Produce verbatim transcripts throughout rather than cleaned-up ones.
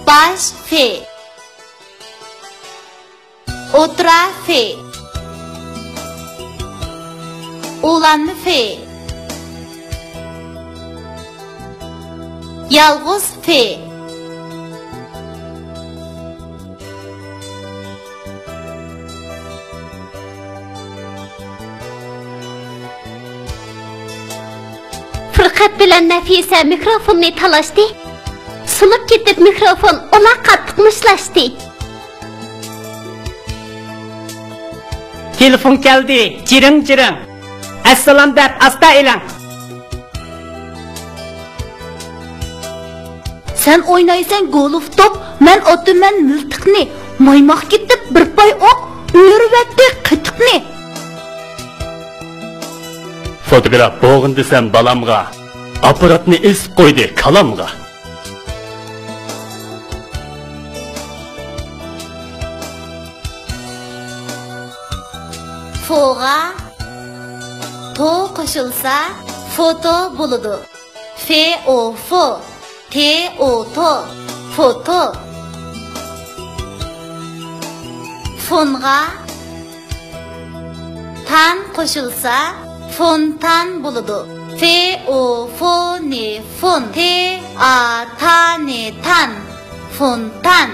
باش فې. ئوتتۇرا فې. ئۇلانما فې. يالغۇز فې. پۇرقەت بىلەن نەفىسە مىكروفوننى تالاشتى. سۇنۇپ كېتىپ مىكروفون ئۇلار قاتتىق مۇشتلاشتى. تېلېفون كەلدى، جىرىڭ جىرىڭ. ئەسسالام دەپ ئاستا ئېلىڭ. سەن ئوينايسەن گولف توپ، مەن ئاتىمەن مىلتىقنى. مايماق كېتىپ بىر پاي ئوق، ئۆرۈۋەتتى قېتىقنى. فوتوگراف بوغۇن دېسەم بالامغا، ئاپپاراتنى ئېسىپ قويدى كالامغا. فوغا تو قوشۇلسا، فوتو بولىدۇ. فې ئو فو، تې ئو تو، فوتو. فونغا تان قوشۇلسا، فونتان بولىدۇ. فې ئو فو نې فون، تې ئا تا نې تان، فونتان.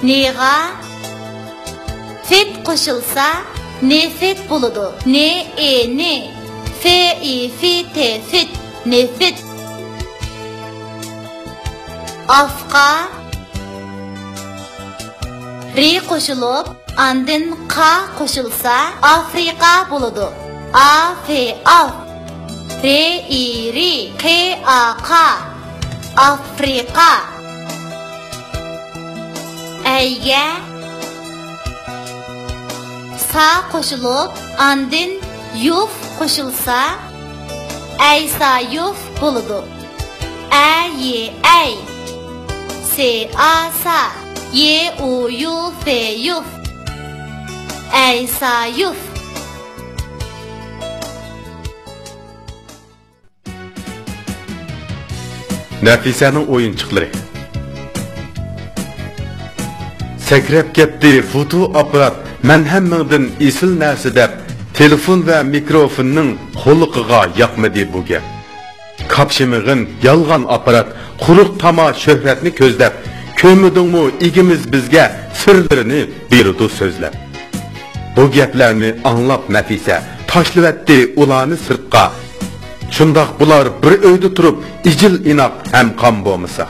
نېغا فىت قوشۇلسا، نېفىت بولىدۇ. نې ئې نې، فې ئى فى تې فىت، نېفىت. ئافقا رى قوشۇلۇپ، ئاندىن قا قوشۇلسا، ئافرىقا بولىدۇ. ئا فې ئاف، رې ئى رى، قې ئا قا، ئافرىقا. ئەيگە سا قوشۇلۇپ، ئاندىن يۇف قوشۇلسا، ئەيسايۇف بولىدۇ. ئە يې ئەي، سې ئا سا، يې ئۇ يۇ فې يۇف، ئەيسايۇف. نەفىسەنىڭ ئويۇنچۇقلىرى. سەكرەپ كەتتى فوتو ئاپپارات، مەن ھەممىڭدىن ئېسىل نەرسە دەپ، تېلېفون ۋە مىكروفوننىڭ قۇلىقىغا ياقمىدى بۇ گەپ. كاپشىمىغىن يالغان ئاپپارات، قۇرۇق تاما شۆھرەتنى كۆزلەپ، كۆرمىدىڭمۇ ئىگىمىز بىزگە سىرلىرىنى بېرىدۇ سۆزلەپ. بۇ گەپلەرنى ئاڭلاپ نەفىسە، تاشلىۋەتتى ئۇلارنى سىرتقا. شۇنداق بۇلار بىر ئۆيدە تۇرۇپ، ئىجىل ئىناق ھەم قان بولمىسا.